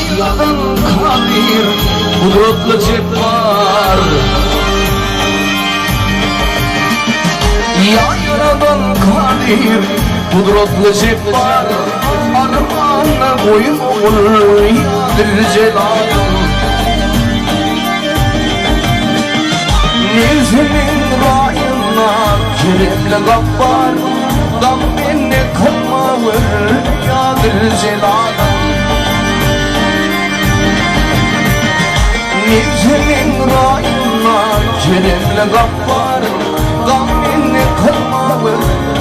Ýaradan Kadyr, gudratly Jepbar. Ýaradan Kadyr, gudratly Jepbar, Armanda goýmagyn ýa Züljelalym. Nebsimiň raýynda keremli Gapbar, Gam mende kylmagyn ýa Züljelalym. Nebsimiň raýynda keremli Gapbar, Gam mende kylmagyn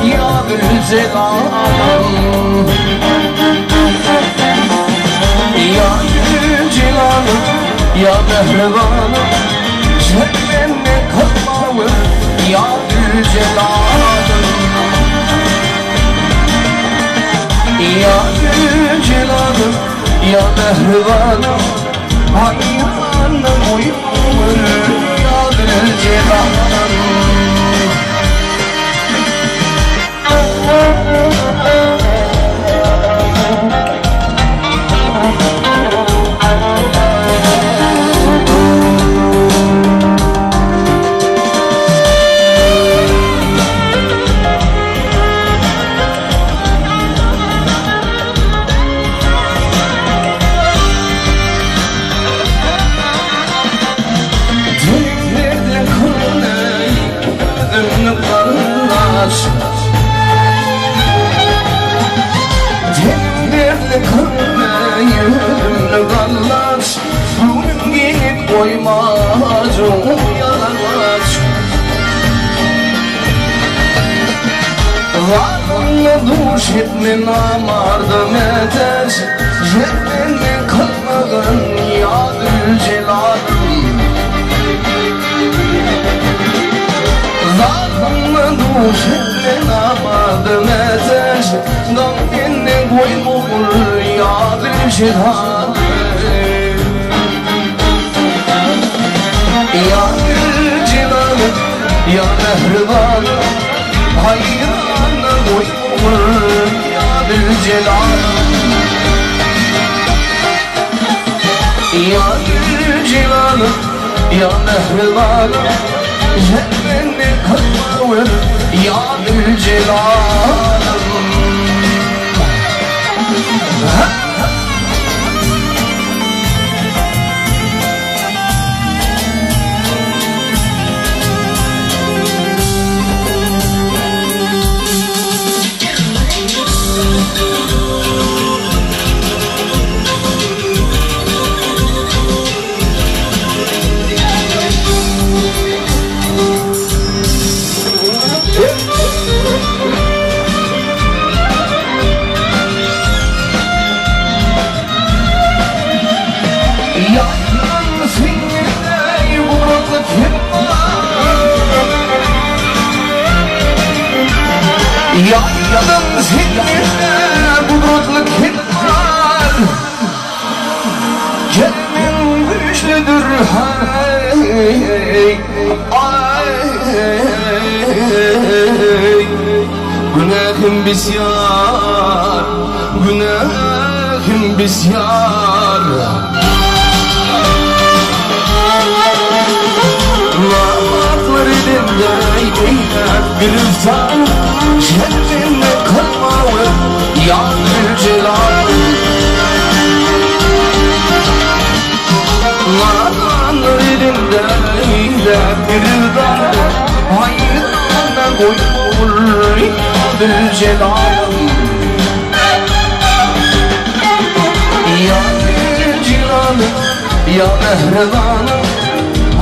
ýa Züljelalym. Ýa Züljelalym, ýa Mähribanym, Sen mende kylmagyn ýa Züljelalym. Ýa Züljelalym, ýa Mähribanym, Haýrana goýmagyn ýa Züljelalym. Tenimde kül Özümni gallaç Tenim dertli kürme Ýüzümni gallaç Göwnüm gelip goýmajyň ýalaňaç Zalymla duş etme namarda mätäç Ýermeni kylmagyn ýa Züljelalym Zalymla duş etme namazda mätäç Gam mende goýmagul ýa Züljelal Ýa Züljelal ýa Mähriban Haýrana goýmagul ýa Züljelal Ýa Züljelal Ýa Mähriban, Sen meni kylmawer, ýa Züljelalym. Ýaýylan siňňindeý gudratly Perman. Ýaýylan siňňindeý gudratly Perman. Keremiň güýçlüdir haý aý Günähim bisýar Günähim bisýar Namartlar elinde eýläp giriftar Şermende kylmawy ýa Züljelal Nadanlar elinde eýläp giriftar Haýrana goýmagul ýa Züljelalym Ýa Züljelalym Ýa Mähribanym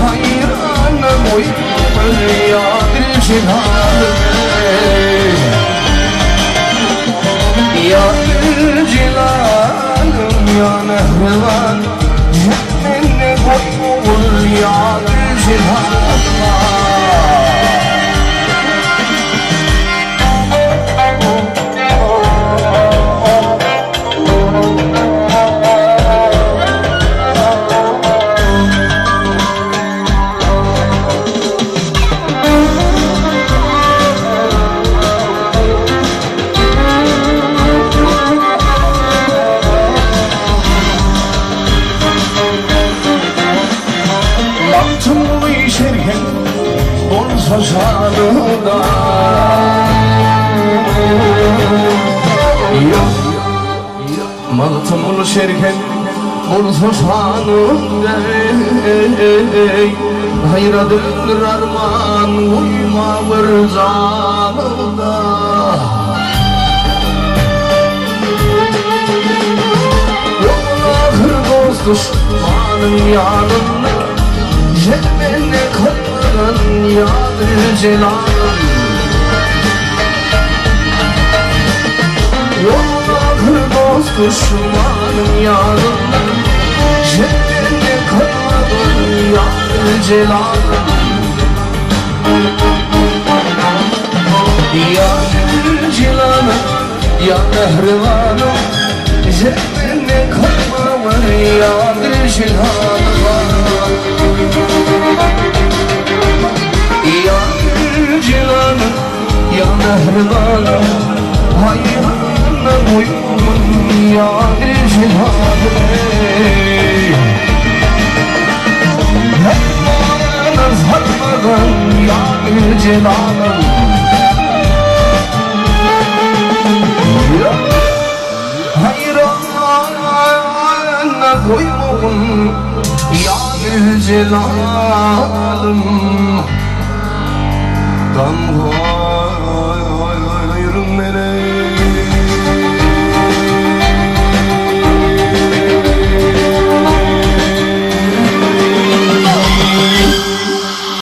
Haýrana goýmagul ýa Züljelalym Ýa Züljelalym Ýa Mähriban Mende goýmagul ýa Züljelalym şaşanyňda. Magtymguly şerhem bolsa şanyňda eý, Haýra döndür arman goýma bir janyňda. Ol ahyr dost duşmanyň ýanynda, Jemende kylmagan ýa Jelalym. Ol ahyr dost duşmanyň ýanynda, Jemende kylmagan ýa Jelalym. Ýa Jelanym, ýa Mähribanym, Jemende kylmagan ýa Jelalym. Ýa Jelanym, ýa Mähribanym, Haýrana goýgun ýa Jelalym. Haýrana salmagan ýa Jelalym. Haýrana goýgun ýa Jelalym. Gam gaýrym mele.